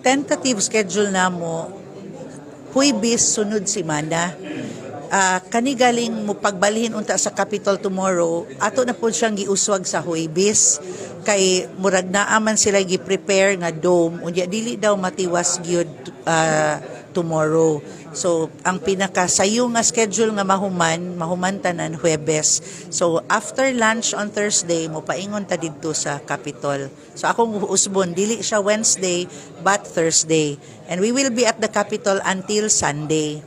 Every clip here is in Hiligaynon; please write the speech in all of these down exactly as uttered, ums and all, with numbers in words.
Tentative schedule namo, Huwebes sunod semana. Ah, kani galing mo pagbalhin unta sa Capitol tomorrow, ato na pod siyang giuswag sa Huwebes. Kay murag naa man sila gi-prepare nga dome, unya dili daw matiwas gyud, ah, tomorrow. So, ang pinakasayo nga schedule nga mahuman, mahuman tanan Huwebes. So, after lunch on Thursday, mopaingon ta didto sa Capitol. So, akong usbon, dili siya Wednesday, but Thursday. And we will be at the Capitol until Sunday.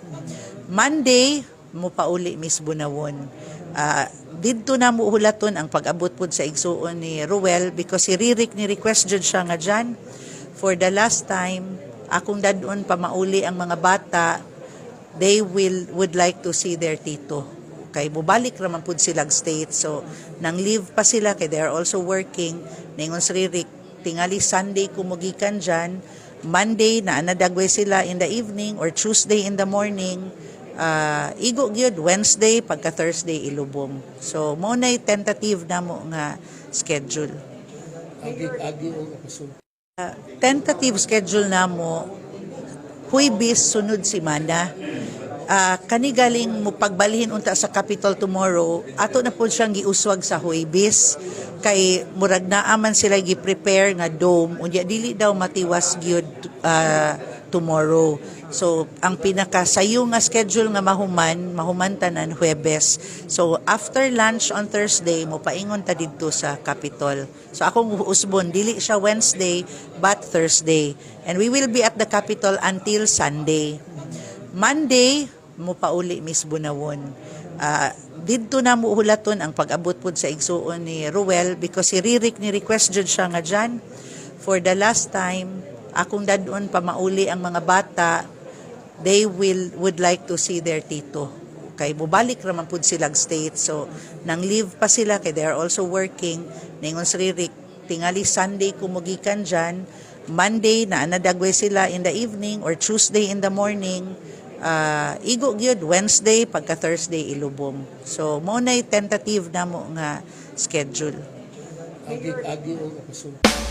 Monday, mopauli Miss Bunawon. Ah, didto namo hulaton ang pag-abot pod sa igsuon ni Ruel because si Ririk ni request jud siya nga, "Jan, for the last time, akong dad-on pamauli ang mga bata, they will, would like to see their tito." Kay mubalik ra man pud sila States. So, nang leave pa sila kay they are also working. Ningon si Ririk, "Tingali Sunday ko mogikan dyan. Monday, naa na dagway sila in the evening or Tuesday in the morning. Ah, igo gyud, Wednesday, pagka Thursday, ilubong." So, mao na'y tentative namo nga schedule. Agi, agi ang kasunod. Tentative schedule namo, Huwebes sunod semana. Ah, kani galing mo pagbalhin unta sa Capitol tomorrow, ato na pod siyang giuswag sa Huwebes. Kay murag naa man sila gi-prepare nga dome, unya dili daw matiwas gyud, ah, tomorrow. So, ang pinakasayo nga schedule nga mahuman, mahuman tanan Huwebes. So, after lunch on Thursday, mopaingon ta didto sa Capitol. So, akong usbon, dili siya Wednesday, but Thursday. And we will be at the Capitol until Sunday. Monday, mopauli Miss Bunawon. Ah, didto namo hulaton ang pag-abot pod sa igsuon ni Ruel because si Ririk ni request jud siya nga, "Jan, for the last time, akong dad-on pamauli ang mga bata, they will, would like to see their tito." Kay mubalik ra man pud sila States. So, nang leave pa sila kay they are also working. Ningon si Ririk, "Tingali Sunday ko mogikan dyan. Monday, naa na dagway sila in the evening or Tuesday in the morning. Ah, igo gyud, Wednesday, pagka Thursday, ilubong." So, mao na'y tentative namo nga schedule. Agi, agi ang kasunod.